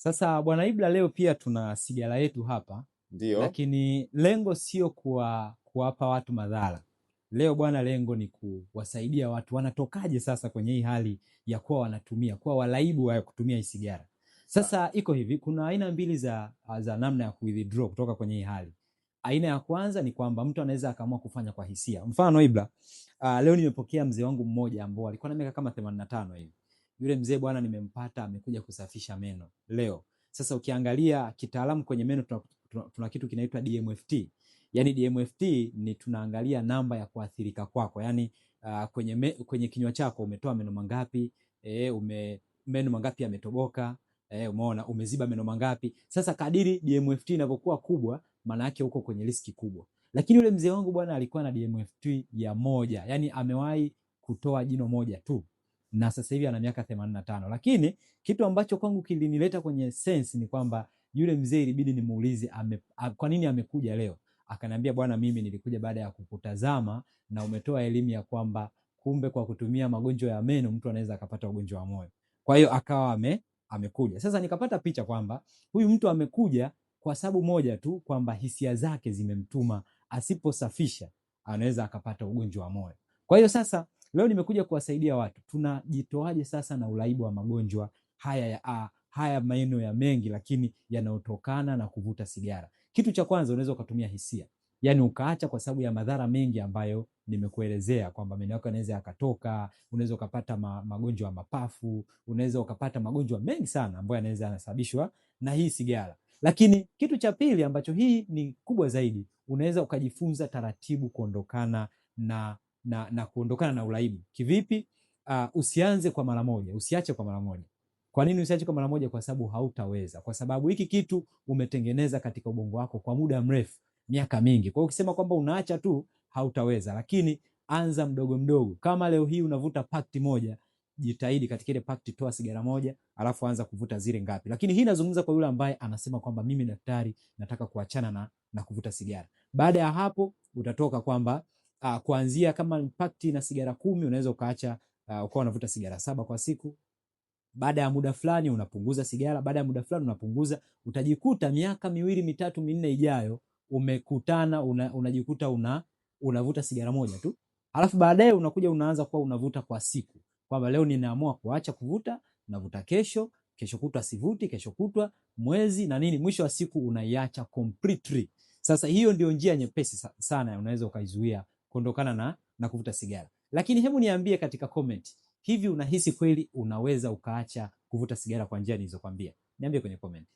Sasa Bwana Ibra, leo pia tuna sigara yetu hapa. Ndio. Lakini lengo sio kuwapa watu madhara. Leo bwana, lengo ni kuwasaidia watu wanatokaje sasa kwenye hii hali ya kuwa wanatumia, kuwa waraibu wa kutumia hii sigara. Sasa iko hivi, kuna aina mbili za namna ya kuwithdraw kutoka kwenye hii hali. Aina ya kwanza ni kwamba mtu anaweza akaamua kufanya kwa hisia. Mfano Ibra, leo nimepokea mzee wangu mmoja ambao alikuwa na miaka kama 85 hivi. Yule mzee bwana, nimempata amekuja kusafisha meno leo. Sasa ukiangalia kitaalamu kwenye meno tuna kitu kinaitwa DMFT. Yaani DMFT ni tunaangalia namba ya kuathirika kwako. Yaani kwenye kinywa chako umetoa meno mangapi, meno mangapi yametoboka, umeona umeziba meno mangapi. Sasa kadiri DMFT inavyokuwa kubwa, maana yake uko kwenye riski kubwa. Lakini yule mzee wangu bwana alikuwa na DMFT ya 1, yaani amewahi kutoa jino moja tu. Na sasa hivi ana miaka 85. Lakini kitu ambacho kwangu kilinileta kwenye sense ni kwamba yule mzee ilibidi nimuulize kwa nini amekuja leo. Akaniambia bwana, mimi nilikuja baada ya kukutazama na umetoa elimu ya kwamba kumbe kwa kutumia magonjwa ya meno mtu anaweza akapata ugonjwa wa moyo. Kwa hiyo akawa amekuja. Sasa nikapata picha kwamba huyu mtu amekuja kwa sababu moja tu, kwamba hisia zake zimemtuma asiposafisha anaweza akapata ugonjwa wa moyo. Kwa hiyo sasa leo nimekuja kuwasaidia watu tunajitoaje sasa na uraibu wa magonjwa haya ya haya maeno ya mengi lakini yanayotokana na kuvuta sigara. Kitu cha kwanza unaweza ukatumia hisia. Yaani ukaacha kwa sababu ya madhara mengi ambayo nimekuelezea kwamba meno yako yanaweza yakatoka, unaweza ukapata magonjwa ya mapafu, unaweza ukapata magonjwa mengi sana ambayo yanaweza yanasababishwa na hii sigara. Lakini kitu cha pili ambacho hii ni kubwa zaidi, unaweza ukajifunza taratibu kuondokana na kuondokana na uraibu. Kivipi? Usianze kwa mara moja, usiache kwa mara moja. Kwa nini usiache kwa mara moja? Kwa sababu hautaweza. Kwa sababu hiki kitu umetengeneza katika ubongo wako kwa muda mrefu, miaka mingi. Kwa hiyo ukisema kwamba unaacha tu, hautaweza. Lakini anza mdogo mdogo. Kama leo hii unavuta pakti moja, jitahidi katika ile pakti toa sigara moja, alafu anza kuvuta zile ngapi. Lakini hii nazungumza kwa yule ambaye anasema kwamba mimi daktari nataka kuachana na kuvuta sigara. Baada ya hapo utatoka kwamba kuanzia kama pakti na sigara 10 unaweza ukaacha, ukawa unavuta sigara 7 kwa siku. Baada ya muda fulani unapunguza sigara, baada ya muda fulani unapunguza, utajikuta miaka 2, 3, 4 ijayo umekutana, unajikuta unavuta sigara moja tu. Alafu baadaye unakuja unaanza kuwa unavuta kwa siku. Kwamba leo ninaamua kuacha kuvuta, navuta kesho, kesho kutwa sivuti, kesho kutwa, mwezi na nini, mwisho wa siku unaiacha completely. Sasa hiyo ndio njia nyepesi sana unaweza ukaizuia kuondokana na kuvuta sigara. Lakini hebu niambie katika comment, hivi unahisi kweli unaweza ukaacha kuvuta sigara kwa njia nilizokuambia? Niambie kwenye comment.